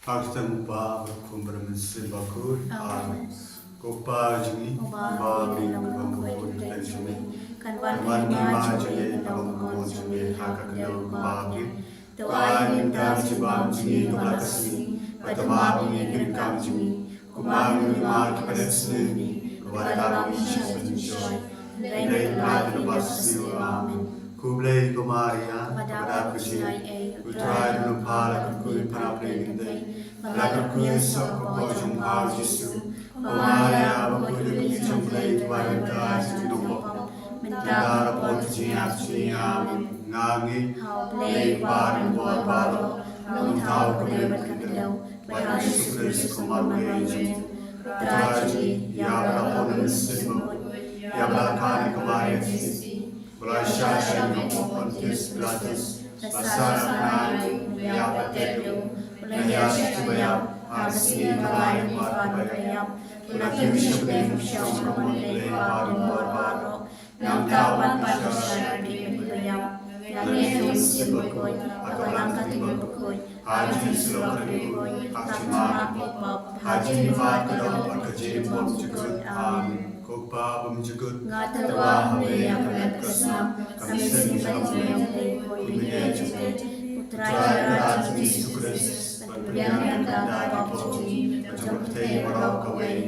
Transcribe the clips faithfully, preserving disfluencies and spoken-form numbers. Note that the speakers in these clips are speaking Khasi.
Ha ka kyrteng u Kpa, bad u Khun, bad u Mynsiem Bakhuid. Amen. Ko Kpa jong ngi, uba ha bneng, ba bun kyrteng jong me. Kan wan ka hima jong me, kan long ka mon jong me ha ka khyndew kumba ha bneng. To ai mynta ka jingbam jong ngi kaba la ka sngi, bad to map ïa ngi ki ryngkang jong ngi, kumba ngi map ïa ki ba la sniew ïa ngi, bad to lam ngi sha ka jingshoi. Hynrei to lait ïa ngi na ka bymjukut. Amen. Khublei ko Maria, ka dap ka jingaiei, U Trai u don bad pha, la kyrkhu ïa phi na ki khynnah kynthei, bad la kyrkhu ïa u kpoh jong pha u Jisu. Ko Maria, bakhuid ïa ngi ki jong U Blei, to ai mynta ka jingdum pop, mynta bad ha ka por ka jingïap jong ngi. Amen. Nga ngeit ha U Blei Uba don bor baroh, ha U Nongthaw ka Mari bad ka Kyndew, bad ha U Jisu Khrist u Khun Mynsiem Bakhuid jong U Trai jong ngi, ïa uba la pynlong na ka mynsiem bakhuid, ïa uba la kha na ka Mari ka Jisi, ba la shah sha ka jingbam u Pontius Pilatus, la sah, la kynmaw, la ïap, la tep, la ïaid sha ki ba ïap, ha ka sngi kaba lai kaba la ïap, la kiew sha pdeng ka shong jong U Blei Uba don bor baroh. Nangta un wan ban bishar ïa ki ba ïap. Nga ngeit ha U Mynsiem Bakhuid, ha ka balang ka Trinity bakhuid, ha ka jingïasyllok bakhuid, ha ka jingmap ki pop, ha ka jingmihpat ka doh bad ka jingbymjukut. Amen. Ko Kpa bymjukut, nga tyrwa ha me ïa ka met ka snam, ka mynsiem bad ka jingim, kumba ha ka jingim, U Trai Kynrad jong ngi U Jisu Khrist, bad pynbiang ïa ka pop jong ngi, bad jong ka pyrthei baroh kawei.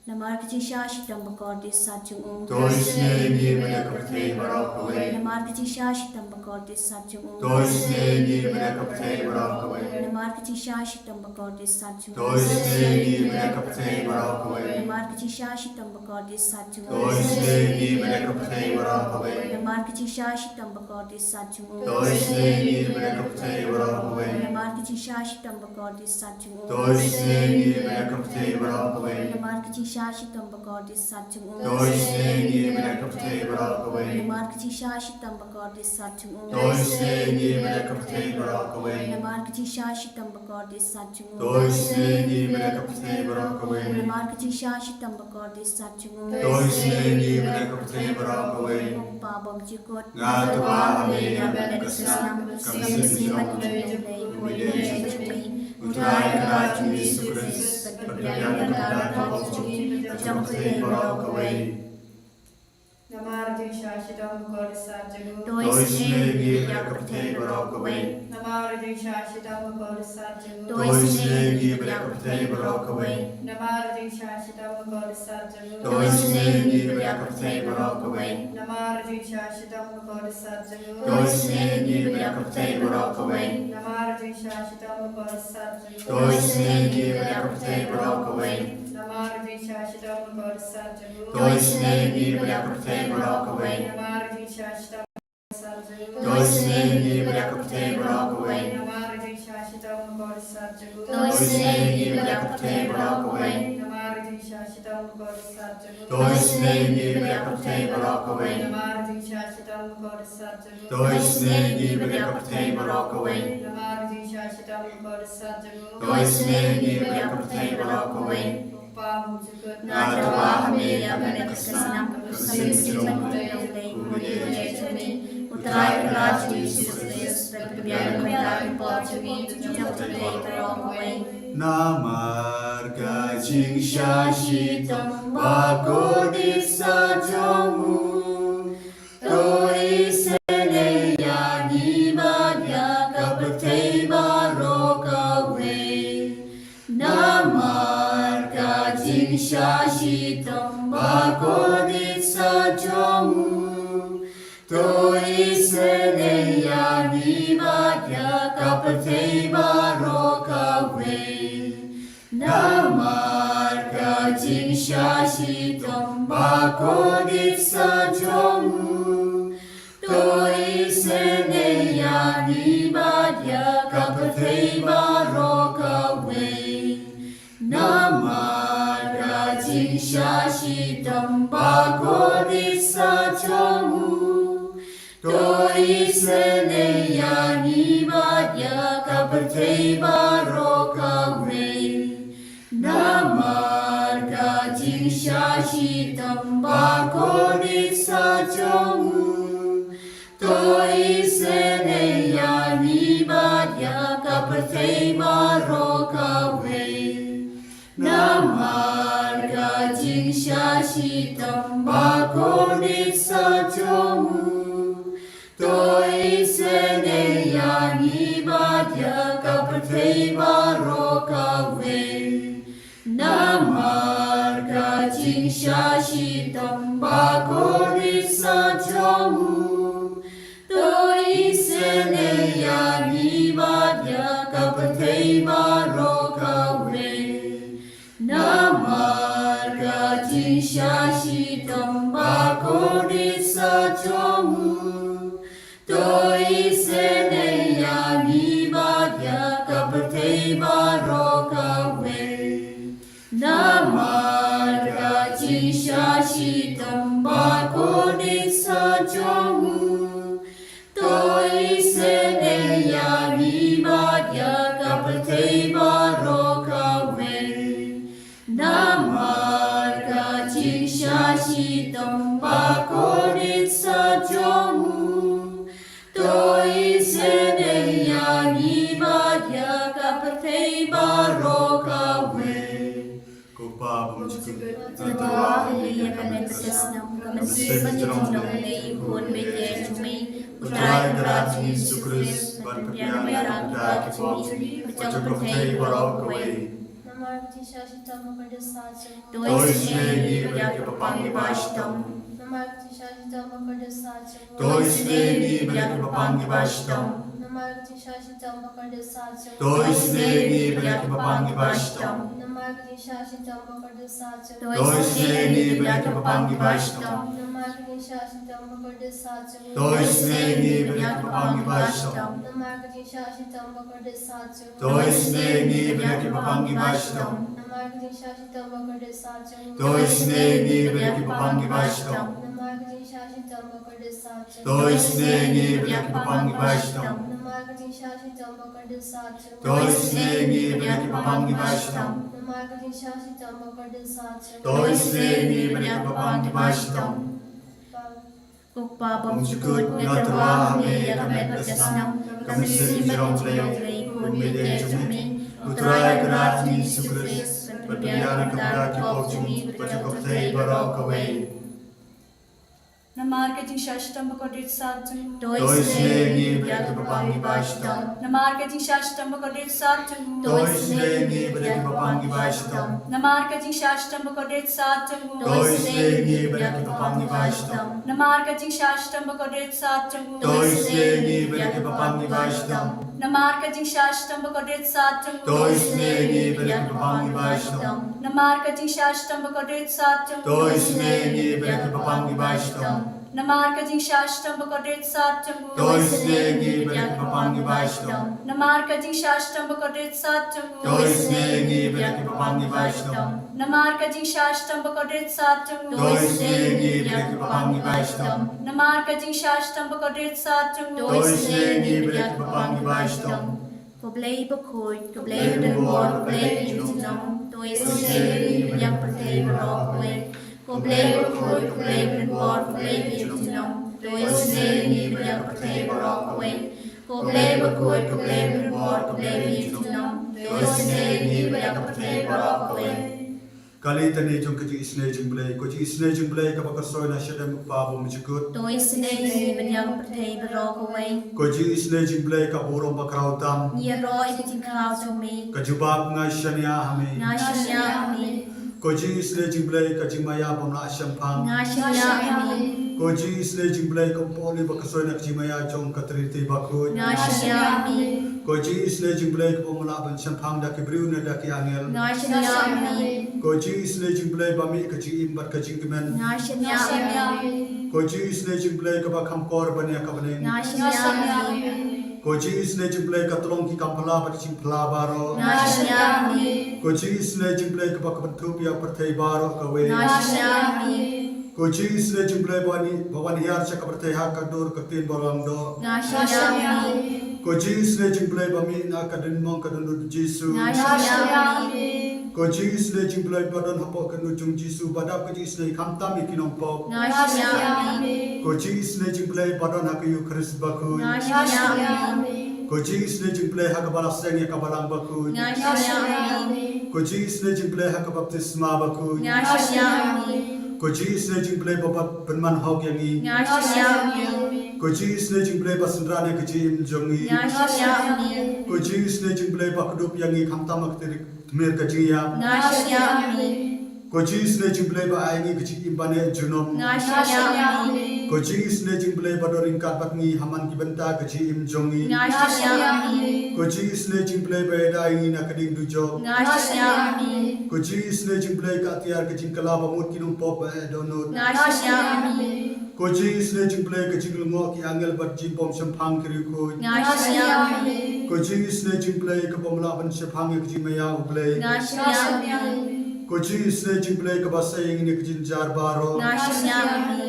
Namar ka jingshah shitom bakordit sat jong u. To isynei ïa ngi, Maria ka pyrthei baroh kawei. Namar ka jingshah shitom bakordit sat jong u. To isynei ïa ngi, Maria ka pyrthei baroh kawei. Namar ka jingshah shitom bakordit sat jong u. To isynei ïa ngi, Maria ka pyrthei baroh kawei. Namar ka jingshah shitom bakordit sat jong u. To isynei ïa ngi, Maria ka pyrthei baroh kawei. Namar ka jingshah shitom bakordit sat jong u. To isynei ïa ngi, Maria ka pyrthei baroh kawei. Namar ka jingshah shitom bakordit sat jong u. To isynei ïa ngi, Maria ka pyrthei baroh kawei. Namar ka jingshah shitom bakordit sat jong u. To isynei ïa ngi, Maria ka pyrthei baroh kawei. Namar ka jingshah shitom bakordit sat jong u. To isynei ïa ngi, Maria ka pyrthei baroh kawei. Namar ka jingshah shitom bakordit sat jong u. To isynei ïa ngi, Maria ka pyrthei baroh kawei. Namar ka jingshah shitom bakordit sat jong u. To isynei ïa ngi, Maria ka pyrthei baroh kawei. Ko Kpa bymjukut, nga tyrwa ha me ïa ka met ka snam, ka mynsiem bad ka jingim, kumba ha ka jingim, U Trai Kynrad jong ngi U Jisu Khrist, bad pynbiang ïa ka pop jong ngi, bad jong ka pyrthei baroh kawei. Namar ka jingshah shitom bakordit sat jong u. To isynei ïa ngi, Maria ka pyrthei baroh kawei. Namar ka jingshah shitom bakordit sat jong u. To isynei ïa ngi, Maria ka pyrthei baroh kawei. Namar ka jingshah shitom bakordit sat jong u. To isynei ïa ngi, Maria ka pyrthei baroh kawei. Namar ka jingshah shitom bakordit sat jong u. To isynei ïa ngi, Maria ka pyrthei baroh kawei. Namar ka jingshah shitom bakordit sat jong u. To isynei ïa ngi, Maria ka pyrthei baroh kawei. Namar ka jingshah shitom bakordit sat jong u. To isynei ïa ngi, Maria ka pyrthei baroh kawei. Namar ka jingshah shitom To isynei ïa ngi, Maria ka pyrthei baroh kawei. Namar ka jingshah shitom bakordit sat jong u. To isynei ïa ngi, Maria ka pyrthei baroh kawei. Namar ka jingshah shitom bakordit sat jong u. To isynei ïa ngi, Maria ka pyrthei baroh kawei. Namar ka jingshah shitom bakordit sat jong u. To isynei ïa ngi, Maria ka pyrthei baroh kawei. Namar ka jingshah shitom bakordit sat jong u. To isynei ïa ngi, Maria ka pyrthei baroh kawei. Ko Kpa bymjukut, nga tyrwa ha me ïa ka met ka snam, ka mynsiem bad ka jingim, kumba ha ka jingim, U Trai Kynrad jong ngi U Jisu Khrist, bad pynbiang ïa ka pop jong ngi, bad jong ka pyrthei baroh kawei. Namar ka jingshah shitom bakordit sat jong u. To isynei ïa ngi bad ïa ka pyrthei baroh kawei. Namar ka jingshah shitom bakordit sat jong u. To isynei ïa ngi bad ïa ka pyrthei baroh kawei. Namar ka jingshah shitom bakordit sat jong u. To isynei ïa ngi bad ïa ka pyrthei baroh kawei. Namar ka jingshah shitom bakordit sat jong u. To isynei ïa ngi bad ïa ka pyrthei baroh kawei. Namar ka jingshah shitom bakordit sat jong u. To isynei ïa ngi bad ïa ka pyrthei Hei baroh kawei. Namar ka jingshah shitom bakordit sa jong u, to isynei ïa ngi bad ïa ka pyrthei baroh kawei. Namar ka jingshah shitom bakordit sa jong u, to isynei ïa ngi bad ïa ka pyrthei baroh kawei. Namar ka jingshah shitom bakordit sa jong u, to isynei ïa ngi bad ïa ka pyrthei baroh kawei. Namar ka jingshah shitom bakordit sa jong u, to isynei ïa ngi bad ïa ka pyrthei baroh kawei. Namar ka jingshah shitom bakordit sa jong u, to isynei ïa ngi bad ïa ka pyrthei baroh kawei. Ko Pa bymjukut, nga tyrwa ha me ïa ka met bad ka snam, ka mynsiem bad ka jinglong lei i khun bad i jong me, U Trai Kynrad jong ngi Jisu Khrist, ban pynbiang ïa ka bynta ki pop jong ka pyrthei baroh kawei. Namar ka jingshah shitom bakordit sa jong u, to isynei ïa ngi bad ïa ki bapang kiba shitom. Namar ka jingshah shitom bakordit sa jong u, to isynei ïa ngi bad ïa ki bapang kiba shitom. Namar ka jingshah shitom bakordit sa jong u, to isynei ïa ngi bad ïa ki bapang kiba shitom. Namar ka jingshah shitom bakordit sa jong u, to isynei ïa ngi bad ïa ki bapang kiba shitom. Namar ka jingshah shitom bakordit sa jong u, to isynei ïa ngi bad ïa ki bapang kiba shitom. Namar ka jingshah shitom bakordit sa jong u, to isynei ïa ngi bad ïa ki bapang kiba shitom. Namar ka jingshah shitom bakordit sa jong u, to isynei ïa ngi bad ïa ki bapang kiba shitom. Namar ka jingshah shitom bakordit sa jong u, to isynei ïa ngi bad ïa ki bapang kiba shitom. Namar ka jingshah shitom bakordit sa jong u, to isynei ïa ngi bad ïa ki bapang kiba shitom. Namar ka jingshah shitom bakordit sa jong u, to isynei ïa ngi bad ïa ki bapang kiba shitom. Ko Pa bymjukut, nga tyrwa ha me ïa ka met bad ka snam, ka mynsiem bad ka jinglong lei i khun bad i jong me, U Trai Kynrad jong ngi Jisu Khrist, ban pynbiang ïa ka bynta ki pop jong ngi bad jong ka pyrthei baroh kawei. Namar ka jingshah shitom bakordit sa jong u, to isynei ïa ngi bad ïa ki bapang kiba shitom. Namar ka jingshah shitom bakordit sa jong u, to isynei ïa ngi bad ïa ki bapang kiba shitom. Namar ka jingshah shitom bakordit sa jong u, to isynei ïa ngi bad ïa ki bapang kiba shitom. Namar ka jingshah shitom bakordit sa jong u, to isynei ïa ngi bad ïa ki bapang kiba shitom. Namar ka jingshah shitom bakordit sa jong u, to isynei ïa ngi bad ïa ki bapang kiba shitom. Namar ka jingshah shitom bakordit sa jong u, to isynei ïa ngi bad ïa ki bapang kiba shitom. Namar ka jingshah shitom bakordit sa jong u, to isynei ïa ngi bad ïa ki bapang kiba shitom. Namar ka jingshah shitom bakordit sa jong u, to isynei ïa ngi bad ïa ki bapang kiba shitom. Namar ka jingshah shitom bakordit sa jong u, to isynei ïa ngi bad ïa ki bapang kiba shitom. Namar ka jingshah shitom bakordit sa jong u, to isynei ïa ngi bad ïa ki bapang kiba shitom. Ko Blei bakhuid, ko Blei badonbor, ko Blei baïeit junom, to isynei ïa ngi bad ïa ka pyrthei baroh kawei. Ko Blei bakhuid, ko Blei badonbor, ko Blei baïeit junom, to isynei ïa ngi bad ïa ka pyrthei baroh kawei. Ko Blei bakhuid, ko Blei badonbor, ko Blei baïeit junom, to isynei ïa ngi bad ïa ka pyrthei baroh kawei. Kali tani jong ka jingisynei jong Blei, ko jingisynei jong Blei kaba ka soi na shadem u Kpa bymjukut, to isynei ïa ngi bad ïa ka pyrthei baroh kawei. Ko jingisynei jong Blei ka burom bakhraw tam, ngi ïaroh ïa ka jingkhraw jong me. Ka jubab nga shaniah ha me. Nga shaniah ha me. Ko jingisynei jong Blei ka jingmaïa bym lah shemphang, nga shaniah ha me. Ko jingisynei jong Blei ka umpoh li ba ka soi na ka jingmaïa jong ka Trinity bakhuid, nga shaniah ha me. Ko jingisynei jong Blei kaba ym lah ban shemphang da ki briew ne da ki angel, nga shaniah ha me. Ko jingisynei jong Blei ba mih ka jingim bad ka jingkmen, nga shaniah ha me. Ko jingisynei jong Blei kaba kham kor ban ïa ka bneng, nga shaniah ha me. Ko jingisynei jong Blei ka tlong ki kam phylla bad ki jingphylla baroh, nga shaniah ha me. Ko jingisynei jong Blei kaba ka byntup ïa ka pyrthei baroh kawei, nga shaniah ha me. Ko jingisynei jong Blei ba wan, ba wan hiar sha ka pyrthei ha ka dur ka ktien ba long doh, nga shaniah ha me. Ko jingisynei jong Blei ba mih na ka ding mong ka dohnud Jisu, nga shaniah ha me. Ko jingisynei jong Blei ba don hapoh ka dohnud jong Jisu ba dap ka jingisynei khamtam ïa ki nongpop, nga shaniah ha me. Ko jingisynei jong Blei ba don ha ka Eukharist bakhuid, nga shaniah ha me. Ko jingisynei jong U Blei ha kaba la seng ïa ka Balang Bakhuid. Nga shaniah ïa me. Ko jingisynei jong U Blei ha ka baptisma bakhuid. Nga shaniah ïa me. Ko jingisynei jong U Blei ba, ba pynman hok ïa ngi. Nga shaniah ïa me. Ko jingisynei jong U Blei ba synran ïa ka jingim jong ngi. Nga shaniah ïa me. Ko jingisynei jong U Blei ba kdup ïa ngi khamtam ha ka tyrkhmir ka jingïap. Nga shaniah ïa me. Ko jingisynei jong U Blei ba ai ngi ka jingim ba neh junom. Nga shaniah ïa me. Ko jingisynei jong U Blei ba don ryngkat bad ngi ha man ki bynta ka jingim jong ngi. Nga shaniah ïa me. Ko jingisynei jong U Blei ba ïada ïa ngi na ka ding dujok. Nga shaniah ïa me. Ko jingisynei jong U Blei ka atiar ka jingkylla ba mut ki nongpop ba eh dohnud. Nga shaniah ïa me. Ko jingisynei jong U Blei ka jinglyngngoh ki angel bad jingbym shemphang ki riewkhuid. Nga shaniah ïa me. Ko jingisynei jong U Blei ka bym lah ban shemphang ïa ka jingmaïa U Blei. Nga shaniah ïa me. Ko jingisynei jong U Blei kaba sei ïa ngi na ka jynjar baroh. Nga shaniah ïa me.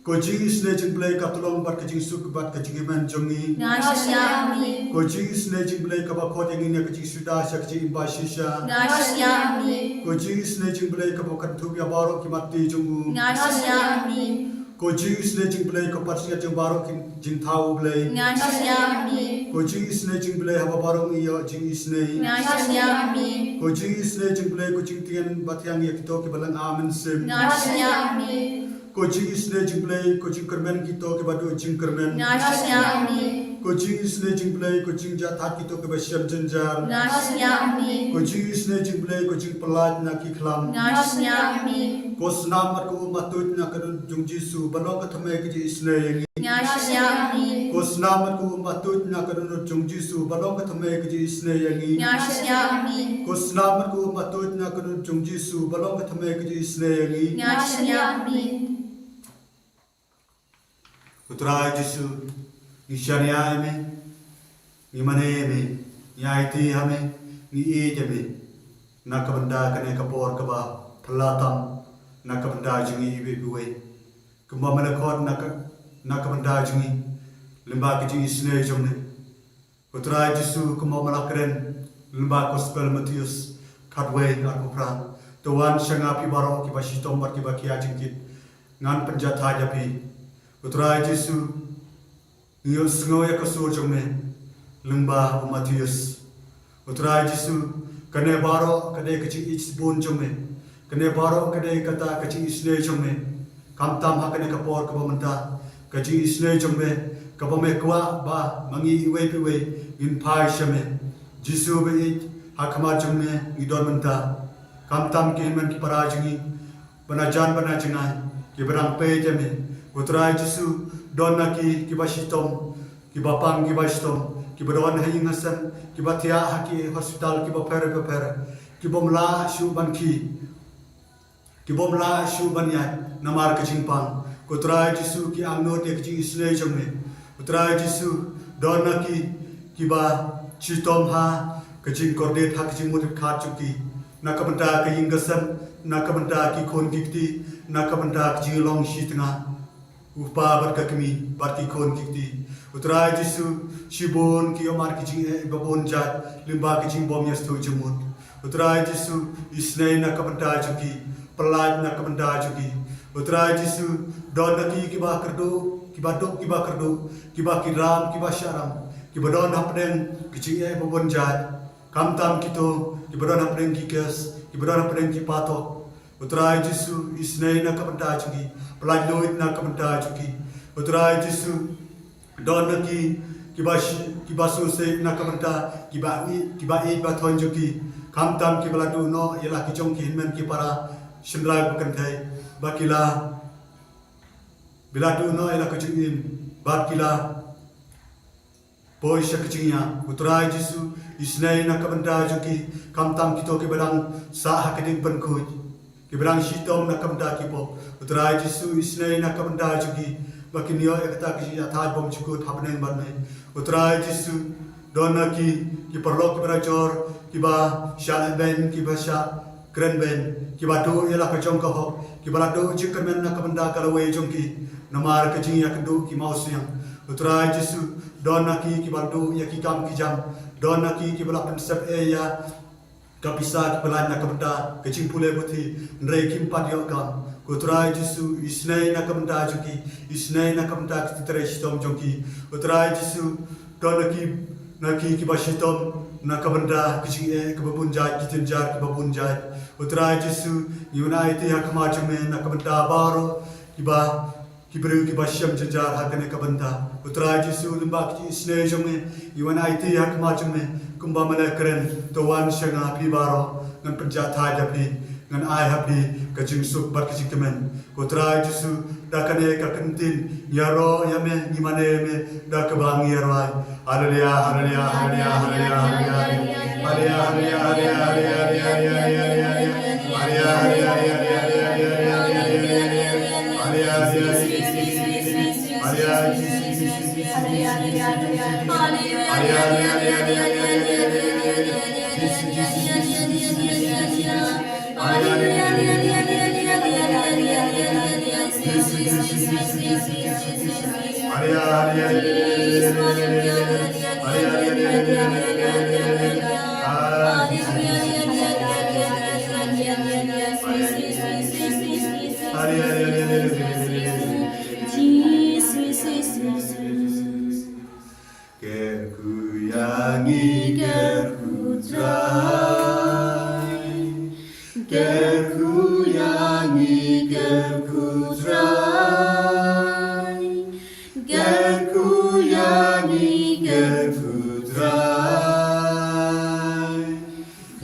Ko jingisynei jong U Blei ka tlong bad ka jingsuk bad ka jinghynmen jong ngi. Nga shaniah ïa me. Ko jingisynei jong U Blei kaba khot ïa ngi na ka jingsuda sha ka jingim ba shisha. Nga shaniah ïa me. Ko jingisynei jong U Blei kaba kynthup ïa baroh ki matti jong u. Nga shaniah ïa me. Ko jingisynei jong U Blei ka pansngiat jong baroh ki jingthaw U Blei. Nga shaniah ïa me. Ko jingisynei jong U Blei haba baroh ngi ïoh jingisynei. Nga shaniah ïa me. Ko jingisynei jong U Blei ko jingtngen bathiang ïa kito kiba lynga mynsiem. Nga shaniah ïa me. Ko jingisynei jong U Blei ko jingkyrmen kito kiba duh jingkyrmen. Nga shaniah ïa me. Ko jingisynei jong U Blei ko jingjahthait kito kiba shem jynjar. Nga shaniah ïa me. Ko jingisynei jong U Blei ko jingpyllait na ki khlam. Nga shaniah ïa me. Ko snam bad ko um ba tuid na ka dohnud jong U Jisu ba long ka thymmai ka jingisynei ïa ngi. Nga shaniah ïa me. Ko snam bad ko um ba tuid na ka dohnud jong U Jisu ba long ka thymmai ka jingisynei ïa ngi. Nga shaniah ïa me. Ko snam bad ko um ba tuid na ka dohnud jong U Jisu ba long ka thymmai ka jingisynei ïa ngi. Nga shaniah ïa me. U Trai Jisu, ngi shaniah ïa me, ngi mane ïa me, ngi aiti ha me, ngi ïeit ïa me na ka bynta kane ka por kaba phylla tam na ka bynta jong ngi iwei pa iwei. Kumba me la khot na ka, na ka bynta jong ngi lyngba ka jingisynei jong me. U Trai Jisu, kumba me la kren lyngba Gospel Mathaios khatwei, arphew phra, to wan sha nga phi baroh kiba shitom bad kiba khia jingkit, ngan pynjahthait ïa phi. U Trai Jisu, ngi ïohsngew ïa ka sur jong me lyngba u Mathaios. U Trai Jisu, kane baroh ka dei ka jingïeit shibun jong me. Kane baroh ka dei kata ka jingisynei jong me. Khamtam ha kane ka por kaba mynta, ka jingisynei jong me kaba me kwah ba ma ngi iwei pa iwei ngin phai sha me. Jisu ba ïeit, ha khmat jong me ngi don mynta. Khamtam ki hynmen ki para jong ngi ba na jan ba na jngai kiba dang peit ïa me. U Trai Jisu, don na ki kiba shitom, kiba pang kiba shitom, kiba don ha ïing ha sem, kiba thiah ha ki hospital kiba pher bapher, kibym lah shuh ban khie, kibym lah shuh ban ïaid namar ka jingpang. Ko Trai Jisu, ki angnud ïa ka jingisynei jong me. U Trai Jisu, don na ki kiba shitom ha ka jingkordit, ha ka jingmut jingpyrkhat jong ki na ka bynta ka ïing ka sem, na ka bynta ki khun ki kti, na ka bynta ka jinglong shitnga u kpa bad ka kmie bad ki khun ki kti. U Trai Jisu, shibun ki ïohmad ki jingeh babun jait lyngba ki jingbym ïasngewthuh jingmut. U Trai Jisu, isynei na ka bynta jong ki, pyllait na ka bynta jong ki. U Trai Jisu, don na ki kiba kyrduh, kiba duk kiba kyrduh, kiba ki ram kiba shah ram, kiba don hapdeng ki jingeh babun jait. Khamtam kito kiba don hapdeng ki kes, kiba don hapdeng ki patok. U Trai Jisu, isynei na ka bynta jong ki, pyllait luid na ka bynta jong ki. U Trai Jisu, don na ki kiba shi-, kiba sngewsih na ka bynta kiba i-, kiba ïeit ba thoh jong ki. Khamtam kiba la duh noh ïa la ki jong ki hynmen ki para, shynrang ba kynthei, ba ki la, ba la duh noh ïa la ka jingim bad ki la poi sha ka jingïap. U Trai Jisu, isynei na ka bynta jong ki, khamtam kito kiba dang sah ha ka ding pynkhuid, kiba dang shitom na ka bynta ki pop. U Trai Jisu, isynei na ka bynta jong ki ba kin ïoh ïa kata ka jingïathait bymjukut hapdeng bad me. U Trai Jisu, don na ki ki paralok kiba da jor, kiba shah lehbeiñ, kiba shah kren beiñ, kiba duh ïa la ka jong ka hok, kiba la duh jingkyrmen na ka bynta ka lawei jong ki namar ka jingïakynduh ki mawsiang. U Trai Jisu, don na ki kiba la duh ïa ki kam ki jam, don na ki kiba la pynsep ei ïa ka pisa ki pyllait na ka bynta ka jingpule puthi, hynrei kim pat ïoh kam. Ko Trai Jisu, isynei na ka bynta jong ki, isynei na ka bynta ki trei shitom jong ki. U Trai Jisu, don na ki Na ki kiba shitom na ka bynta ki jingeh kiba bun jait, ki jynjar kiba bun jait. U Trai Jisu, ngi wan aiti ha khmat jong me na ka bynta baroh kiba, ki briew kiba shem jynjar ha kane ka bynta. U Trai Jisu, lyngba ki jingisynei jong me, ngi wan aiti ha khmat jong me, kumba me la kren, to wan sha nga phi baroh, ngan pynjah thait ïa phi, ngan ai ha phi ka jingsuk bad ka jingkmen. Ko Trai Jisu, da kane ka ktien, ngi ïaroh ïa me, ngi mane ïa me, da kaba ngi ïarwai. Haleluya, haleluya, haleluya, haleluya, haleluya. Haleluya, haleluya, haleluya, haleluya, haleluya. Haleluya, haleluya, haleluya, haleluya, haleluya. Haleluya, haleluya, haleluya, haleluya. Haleluya, haleluya, haleluya, haleluya. Haleluya, haleluya, haleluya, haleluya, haleluya. Jisu, Jisu, Jisu, Jisu, Jisu, Jisu. Kyrkhu ïa ngi, kyrkhu Trai. Kyrkhu ïa ngi, kyrkhu Trai. Kyrkhu ïa ngi, kyrkhu Trai.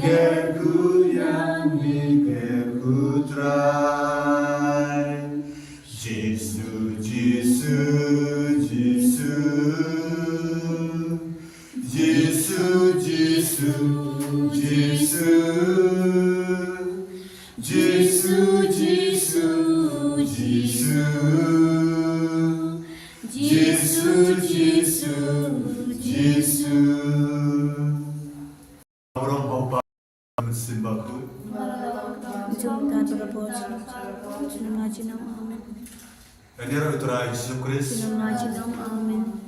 Kyrkhu ïa ngi, kyrkhu Trai. Jisu, Jisu, Jisu. Jisu, Jisu, Jisu. Jisu, Jisu, Jisu. Jisu, Jisu, Jisu. Burom ha u Kpa, Mynsiem Bakhuid. Jong ka bor. Amen. Ïa u Trai Jisu Khrist. Amen.